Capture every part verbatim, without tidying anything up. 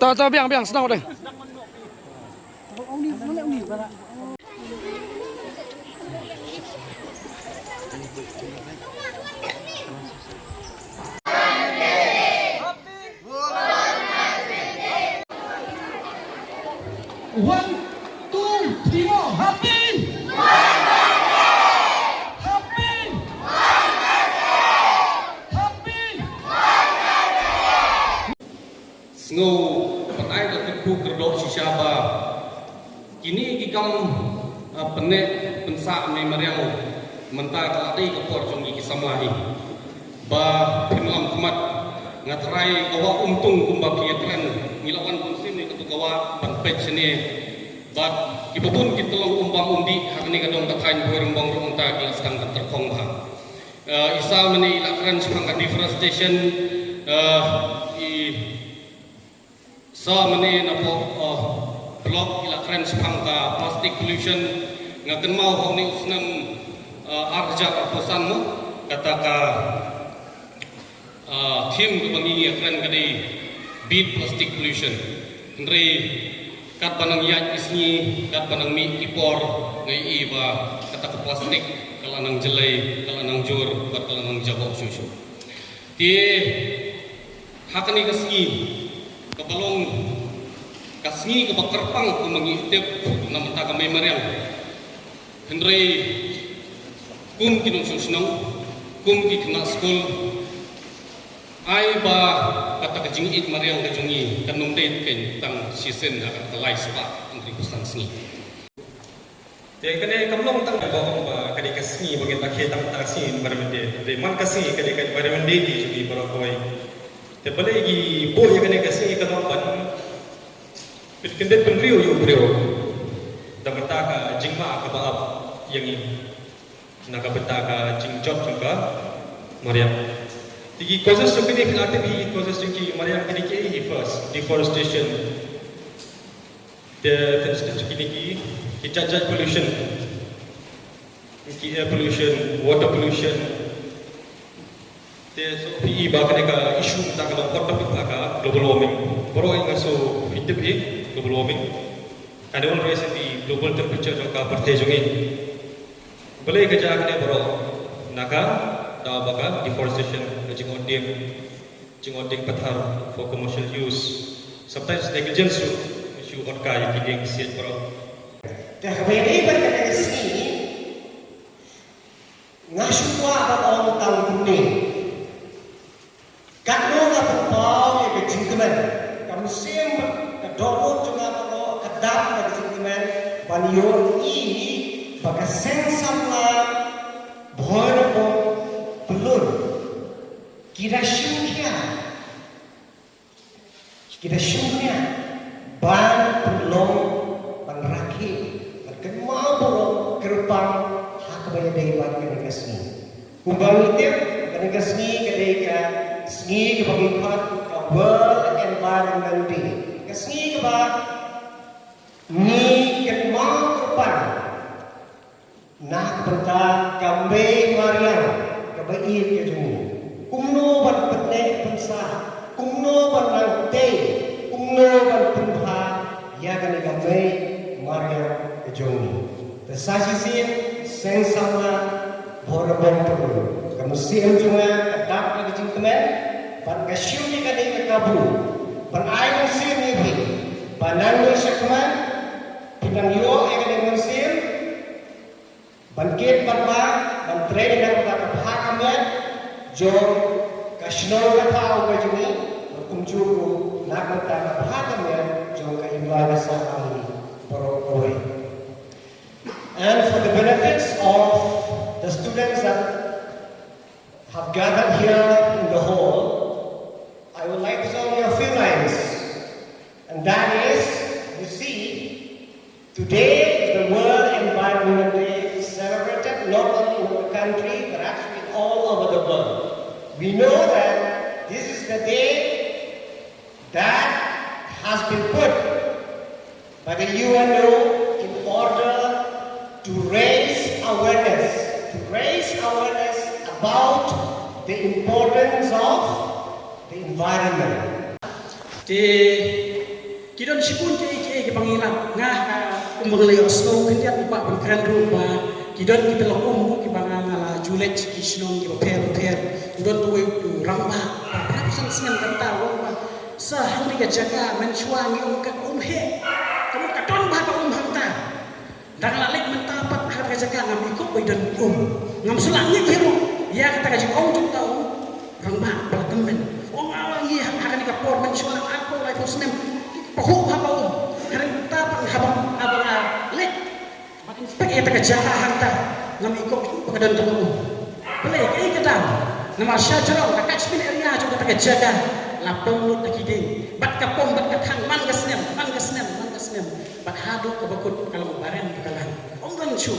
Ata biang biang sdang dei. One, two, three more. Happy! Happy! Happy! Sngewbha ban ai ka kyrkhu kyrdoh shisha ba kine ki kam, ah, pynneh pynsah mei mariang mynta ka la dei ka por jong ngi ki samla hi. Ba phin lam khmat, nga tharai ka wah Umtung kumba phi ïa kren, ngi la wan bun sien ïa katu ka wah ban peit shane. Bad kiba bun ki tyllong um bam um dih ha kane ka dong ka thaiñ Bhoirymbong ruh mynta ki la sdang ban tyrkhong bha. Eh, i Sa mane i la kren shaphang ka deforestation, eh, i Sa mane na pdeng, eh, block i la kren shaphang ka plastic pollution. Nga kynmaw ha une u snem, eh, ar hajar arphew san mo, kata ka, eh, theme kaba ngi ïa kren ka dei beat plastic pollution. Hynrei katba nang ïaid ki sngi, katba nang mih ki por, nga ïohi ba kata ka plastic ka la nang jlei, ka la nang jur bad ka la nang jaboh shuh shuh. Te ha kane ka sngi kaba long ka sngi kaba kyrpang kumba ngi tip na mynta ka mei mariang. Hynrei kum ki nongshong shnong, kum ki khynnah skul, ai ba kata ka jingïeit mariang ka jong ngi kan ym dei kein tang shisien ha ka lai spah hynriewphew san sngi. Te kane kam long tang ba ong ba kane ka sngi ba ngin rakhe tang tang sngi Environment Day. Te man ka sngi kane ka Environment Day ki jong ngi baroh kawei. Te balei ngi buh ïa kane ka sngi ka long ban pynkyndit pynriew ïa u briew da kata ka jingma kaba ap ïa ngi na ka bynta ka jingjot jong ka mariang. Te ki causes jong kine phi la tip hi, causes jong ki mariang kine ki hi, first, deforestation. Te first jong kine ki, ki jait jait pollution. Ki air pollution, water pollution. Te so phi i ba kane ka issue ta ka long hot topic ha ka global warming. Baroh ngi nga sngew phi tip hi global warming. Ka dei ban rise ïa ki global temperature jong ka pyrthei jong ngi. Balei ka jia kane baroh? Na ka daw ba ka deforestation, ka jingot dieng, jingot dieng pathar for commercial use. Sometimes negligence ruh shu ot ka ïa ki dieng siej baroh. Te haba ïadei bad kane ka sngi, nga shu kwah ban ong tang kumne. Katno nga pynpaw ïa ka jingkmen, ka mynsiem, ka dohnud jong nga baroh ka dap da ka jingkmen ban ïohi ba ka seng samla Bhoirymbong Pyllun ki da shim khia, ki da shim khia ban pynlong, ban rakhe, ban kynmaw burom kyrpang ha kaba ïadei bad kane ka sngi. Kumba ngi tip, kane ka sngi ka dei ka sngi kaba ngi khot ka World Environment Day. Ka sngi kaba ngi kynmaw kyrpang na ka bynta ka mei mariang kaba ïeit ka jong ngi. Kumno ban pynneh pynsah, kumno ban nang tei, kumno ban pynbha ïa kane ka mei mariang ka jong ngi. Te sa shisien seng samla Bhoirymbong Pyllun, ka mynsiem jong nga ka dap da ka jingkmen bad nga shim ïa kane ka kabu ban ai mynsiem ïa phi ba nangne shakhmat phin nang ïoh ïa kane ka mynsiem ban kit ban bam, ban trei na ka bynta ka bha ka miat jong ka shnong ka thaw ka jong ngi, bad kumjuh ruh na ka bynta ka bha ka miat jong ka imlang ka sahlang baroh kawei. And for the benefits of the students that have gathered here in the hall, I would like to tell you a few lines. And that is, you see, today is the World Environment Day, celebrated not only in our country, but actually all over the world. We know that this is the day that has been put by the U N O in order to raise awareness, to raise awareness about the importance of the environment. Te Ki don shibun kiei kiei kiba ngi lap. Nga, ah, kumba nga la ïohsngew khyndiat, u kwah ban kren ruh ba ki don ki tyllong um kiba nga, nga la ju leit sha ki shnong kiba pher bapher. U don uwei u rangbah ba phra phew san snem kata u ong ba, sa hangne ka jaka mynshuwa ngi ong ka um heh. Ka mut ka don bha ka um hangta. Dang la leit mynta pat ha kata ka jaka ngam ikup ba i don um. Ngam shu lah ngeit hi ruh ïa kata ka jingong jong uta u rangbah ba la tymmen. Ong, ah, ngi ha kane ka por mynshuwa arphew laiphew snem, pahuh bha ba um. Hynrei mynta pat haba, haba nga leit ban inspect ïa kata ka jaka hangta, ngam ikup ba ka don tang um. Balei, kaei ka daw? Namar sha jrong ka catchment area jong kata ka jaka la pom lut da ki dieng. Bad ka pom bad ka thang man ka snem, man ka snem, man ka snem. Bad haduh kaba kut ka long ba ren ba ka lang. Ym don shuh.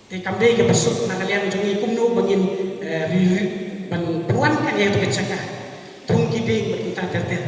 Te kam dei kaba suk na ka liang jong ngi kumno ba ngin, eh, ri, ri, ban pynwan ka ïa kata ka jaka. Thung ki dieng bad kumta ter ter.